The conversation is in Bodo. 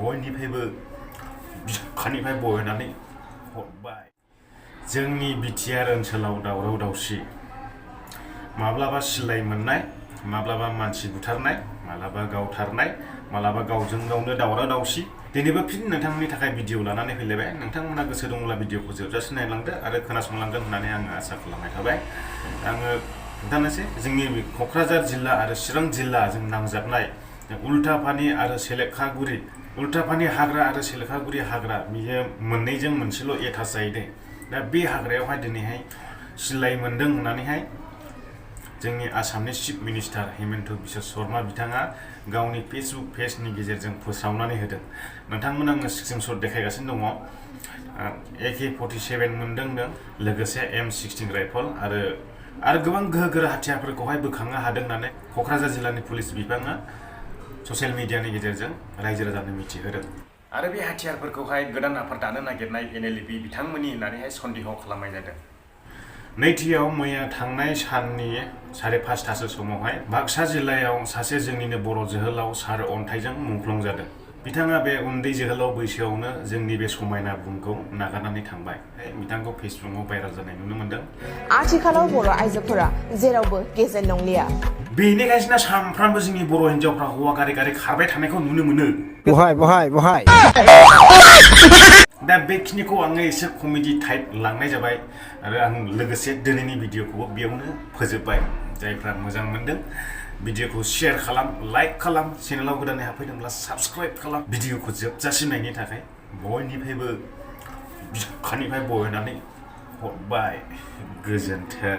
बयनिफ्रायबो बिखानिफ्राय बयनानै हरबाय। जोंनि बिटिआर ओनसोलाव दावराव दावसि, माब्लाबा सिलाइ मोननाय, माब्लाबा मानसि बुथारनाय, माब्लाबा गावथारनाय, माब्लाबा गावजों गावनो दावराव दावसि। दिनैबो फिन नोंथांमोननि थाखाय भिडिअ लानानै फैलायबाय। नोंथांमोना गोसो दंब्ला भिडिअखौ जोबजासिम नायलांदो आरो खोनासंलांगोन होननानै आङो आसा खालामनाय थाबाय। आङो खोन्थानोसै, जोंनि क'क्राझार जिल्ला आरो चिरां जिल्लाजों नांजाबनाय उल्टापानि आरो सेलेखागुरि, उल्टापानि हाग्रा आरो सेलेखागुरि हाग्रा, बियो मोननैजों मोनसेल' एटाच जायो दे। दा बे हाग्रायावहाय दिनैहाय सिलाइ मोनदों होननानैहाय जोंनि आसामनि चिफ मिनिस्टार हिमन्त बिश्व शर्मा बिथाङा गावनि फेसबुक पेजनि गेजेरजों फोसावनानै होदों। नोंथांमोना आङो स्क्रिनशट देखायगासिनो दङ। AK-47 मोनदों, लोगोसे M16 राइफल आरो गोबां गोहो हाथियारफोरखौहाय बोखांनो हादों होननानै क'क्राझार जिल्लानि पुलिस बिफाना ससियेल मिडियानि गेजेरजों रायजो राजानो मिथिहोदों। आरो बे हाथियारफोरखौहाय गोदान आफाद दानो नागिरनाय NLFB बिथांमोननि होननानैहाय सन्देह खालामनाय जादों। नैथियाव मैया थांनाय साननि 5:30 समावहाय बाक्सा जिल्लायाव सासे जोंनिनो बर' जोहोलाव सार अन्थाइजों मुंख्लं जादों। बिथाङा बे उन्दै जोहोलाव बैसोआवनो जोंनि बे समायना बुहुमखौ नागारनानै थांबाय। बिथांखौ फेसबुकआव भाइरेल जानाय नुनो मोनदों। आथिखालाव बर' आइजोफोरा जेरावबो गेजेन नंलिया। बेनिखायनो सानफ्रामबो जोंनि बर' हिन्जावफ्रा हौवा गारि खारबाय थानायखौ नुनो मोनो। बहाय दा बेखिनिखौ आङो एसे कमेडि टाइप लांनाय जाबाय आरो आं लोगोसे दिनैनि भिडिअखौबो बेयावनो फोजोबबाय। जायफ्रा मोजां मोनदों भिडिअखौ शेयार खालाम, लाइक खालाम, चेनेलाव गोदानै हाबफैदोंब्ला साबस्क्राइब खालाम। भिडिअखौ जोबजासिम नायनि थाखाय बयनिफ्रायबो बिखानिफ्राय बयनानै हरबाय। गोजोन्थों।